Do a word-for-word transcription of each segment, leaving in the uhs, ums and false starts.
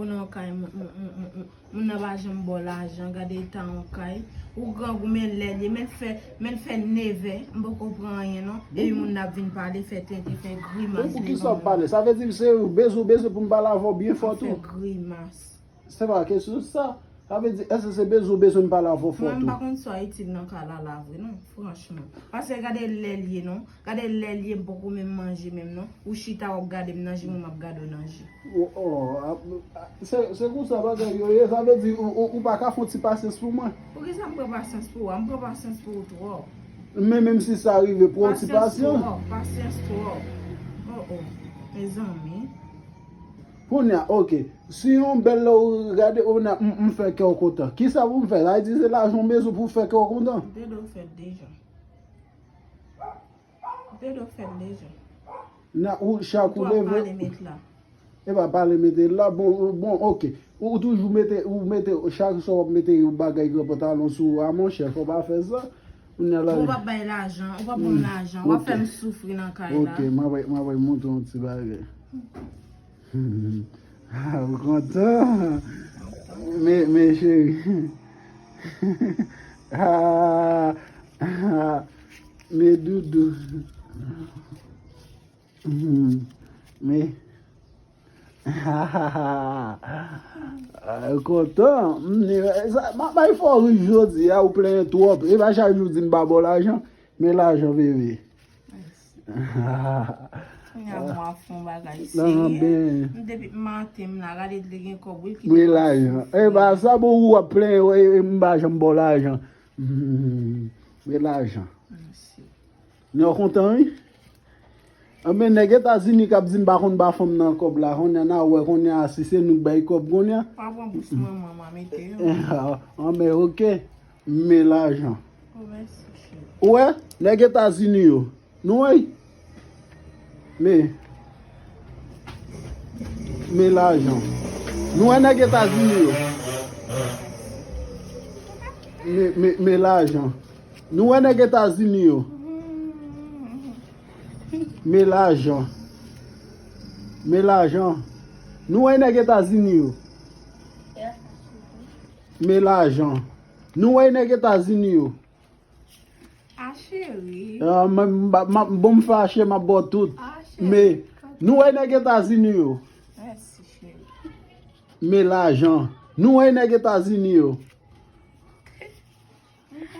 Ou nan kay, moun, moun, moun, moun, moun nan pa janm ba w lajan, gade eta yon kay. Ou grangou, men lè l ye, men l fè, men l fè nevè, m poko pran anyen non. Epi moun nan ap vin pale, fè tenten, fè grimas. Pou kisa w ap pale? Sa vle di se bezwen w bezwen pou m pale avè w byen fò tou. Fè grimas. Se pa kesyon sa. Sa vle di, èske se bezwen w bezwen m pale avè w fò tou? Mwen, m pa konn sa itil nan kay la la vre non, franchman. Paske gade lè l ye non. Gade lè l ye, m poko menm manje menm non. Ou chita w ap gade m nan je, mwen m ap gade w nan je. Oh, oh, a, a, se, se konsa bagay yo ye. Sa vle di ou, ou, ou pa ka fè yon ti pasyans pou mwen? Poukisa m pran pasyans pou ou a? M pran pasyans pou ou twòp. Men menm si sa rive, pran yon ti pasyans. Pasyans twòp, pasyans twòp. Oh, oh. Mezanmi. Kounye a, oke. Si yon bèl lè ou gade, ou nan, m, m fè kè w kontan. Kisa pou m fè? Sa vle di se lajan w bezwen pou fè kè w kontan? M te dwe fè l deja. M te dwe fè l deja. Nan ou chak ou leve. Ou ap pale met la. E pa pale mete la. Bon, bon, oke. Ou, ou toujou mete, ou mete, chak swa w ap mete yon bagay gran pantalon sou ou a, monchè, fò w pa fè sa. Kounye a la. Ou p ap bay lajan, ou p ap ban m lajan, w ap fè m soufri nan kay la. Oke, m ap, m ap montre yon ti bagay. Ah, ou kontan? Men, men, cheri. Ah, ah, men doudou. Hmm, men. Ah, ou kontan? Hmm, sa, m ap bay fò ri jodi a, ou plenyen twòp. E pa chak jou di m pa ba w lajan, men lajan, bebe. Kounye a mwen ap fè yon bagay serye. M depi maten m la, gade li gen kòb wi l kite m ap soufri. Wi, lajan. E pa sa bon ou ap plenyen, e, e, m pa janm ba w lajan. Hmm, wi, lajan. Mèsi. Nèg kontan wi. Anben nèg Etazini k ap di m pa konn ba fanm nan kòb la, kounye a n a wè kounye a si se nou k bay kòb kounye a. Pa pran bous mwen mwen mete yo. Anben oke. Men lajan. Oh, mèsi, cheri. Ou wè, nèg Etazini yo. Nou wè? Men. Men lajan. Nou wè nèg Etazini yo. Men, men, men lajan. Nou wè nèg Etazini yo. Men lajan. Men lajan. Nou wè nèg Etazini yo. Men lajan. Nou wè nèg Etazini yo. A cheri. Ah, m, m, m, bon, m fache, m ap ba w tout. A cheri. Men, nou wè nèg Etazini yo. Mèsi, cheri. Men lajan. Nou wè nèg Etazini yo.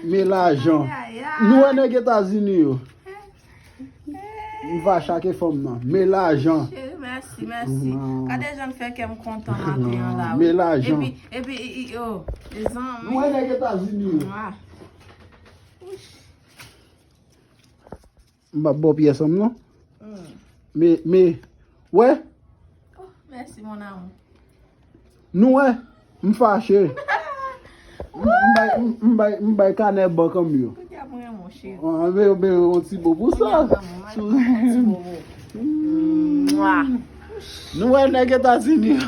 Men lajan. Ay, ay, ay. Nou wè nèg Etazini yo. M va chake fanm nan. Men lajan. Cheri, mèsi, mèsi. Gade jan l fè kè m kontan maten an la, wi. Men lajan. Epi, epi, i, i, oh, mezanmi. Nou wè nèg Etazini yo. Mwa. Ouch. M p ap ba w pyès an m non. Hmm. Men, men, wè. Oh, mèsi, mon amour. Nou wè, m fache. M, m bay, m, m bay, m bay kanè bank an m yo. Kounye a mwen, mon cheri. Ah, men, men, yon ti bo pou sa. Kounye a mwen, mwen, mwen, yon ti bobo. Mwa. Nou wè nèg Etazini.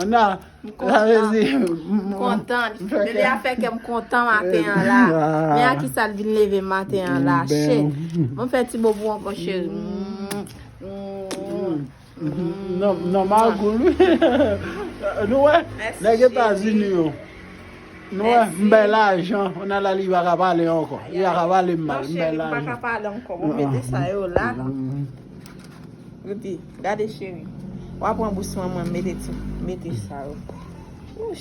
Anna, m kontan. M kontan. Bebe a fè kè m kontan maten an la. Men a kisa l vin leve maten an la. Shit. Mwen fè ti bobo ankò, cheri. Non, non, magoul, wi. Nou wè, nèg Etazini yo. Nou wè, m bay lajan. Anna la, li pa ka pale ankò. Li pa ka pale m mal. M bay lajan. Non, cheri, m pa ka pale ankò. Bon, mete sa yo la. Gade, cheri. W a pran bous mwen, mwen mete ti, mete sa yo.